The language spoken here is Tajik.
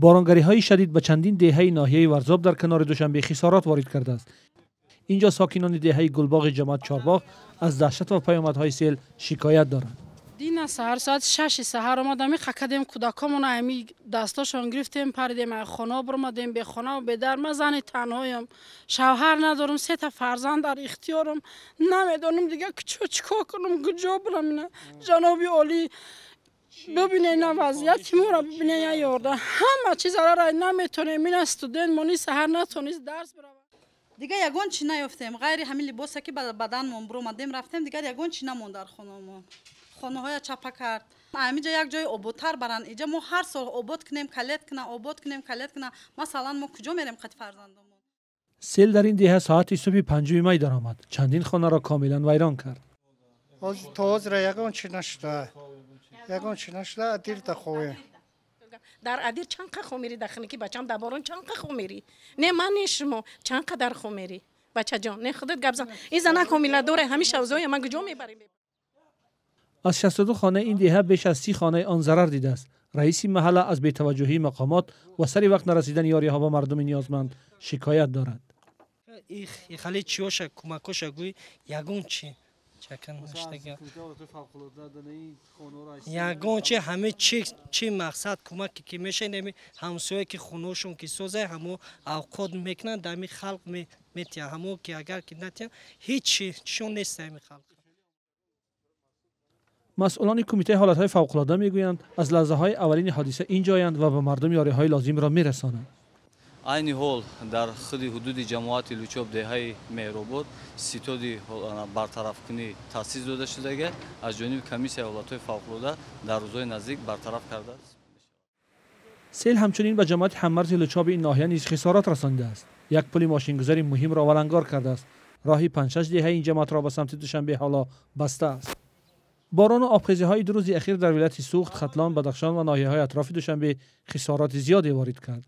Боронгариҳои шадид ба чандин деҳаи ноҳияи Варзоб дар канори Душанбе хисорот ворид кардааст. Инҷо сокинони деҳаи Гулбоғи ҷамоат Чорбоғ аз даҳшат ва паёмадҳои сел шикоят доранд. Дина саҳар соати 6 саҳар омадам, қакадем кӯдакомона ами дастошон гирифтем, паридем, ай хона баромадем, бехона ва бедар. Ман зани танҳоям, шавҳар надорам, сета фарзанд дар ихтиёрам, намедонам дига куҷо чикор кунам, куҷо барам. Ина ҷаноби олӣ бибинед, ина вазъияти моро бибинед, я ёрда ҳама чиз зарар, наметонем. Ина студент мони саҳар натонист дарс биравад. Дигар ягон чӣ наёфтем, ғайри ҳамин либосе ки ба баданмон биромадем, рафтем, дигар ягон чӣ намонд дар хонамон. Хонаҳоя чапа кард. Ҳаминҷа як ҷои ободтар баранд. Иҷа мо ҳар сол обод кунем, калет кунам, обод кунем, калет кунам, масалан, мо куҷо мерем қати фарзандомон? Сел дар ин деҳа соати субҳи 5 май даромад, чандин хонаро комилан вайрон кард. То ҳозира ягон чӣ нашуда, ягон чӣ нашуда, адирда ховем. Дар адир чанд қа хомерӣ, дар хиники бачам, дар борон чанд қа хомерӣ? Не, ман не, шумо чанд қадар хомерӣ, бачаҷон? Не, худат гап зан. Ин занак ҳомиладоре, ҳамин шавзоя ман куҷо мебарем? Аз 62 хонаи ин деҳа беш аз 30 хонаи он зарар дидааст. Раиси маҳалла аз бетаваҷҷӯҳии мақомот ва сари вақт нарасидани ёриҳо ба мардуми ниёзманд шикоят дорад. Хали чиёша кӯмакоша гӯй, ягон чи чакан наштага, ягон чи. Ҳаме чи чи мақсад кӯмаке ки мешавад, ами ҳамсоя ки хонашон ки соза, ҳамо авқот мекунанд, ами халқ метиҳанд, ҳамо ки агар ки натиҳанд, ҳеҷ чишон нест ами халқ. Масъулони кумитаи ҳолатҳои фавқулода мегӯянд, аз лаҳзаҳои аввалини ҳодиса инҷоянд ва ба мардум ёриҳои лозимро мерасонанд. Айни ҳол дар худи ҳудуди ҷамоати Лучоб, деҳаи Меҳробод, ситоди бартарафкунӣ таъсис дода шудага аз ҷониби комиссияи ҳолатҳои фавқулода, дар рӯзҳои наздик бартараф кардааст. Сел ҳамчунин ба ҷамоати ҳаммарзи Лучоби ин ноҳия низ хисорот расонидааст. Як пули мошингузари муҳимро валангор кардааст. Роҳи панҷшаш деҳаи ин ҷамоатро ба самти Душанбе ҳоло баста аст. Борону обхезиҳои 2 рӯзи ахир дар вилояти Суғд, Хатлон, Бадахшон ва ноҳияҳои атрофи Душанбе хисороти зиёде ворид кард.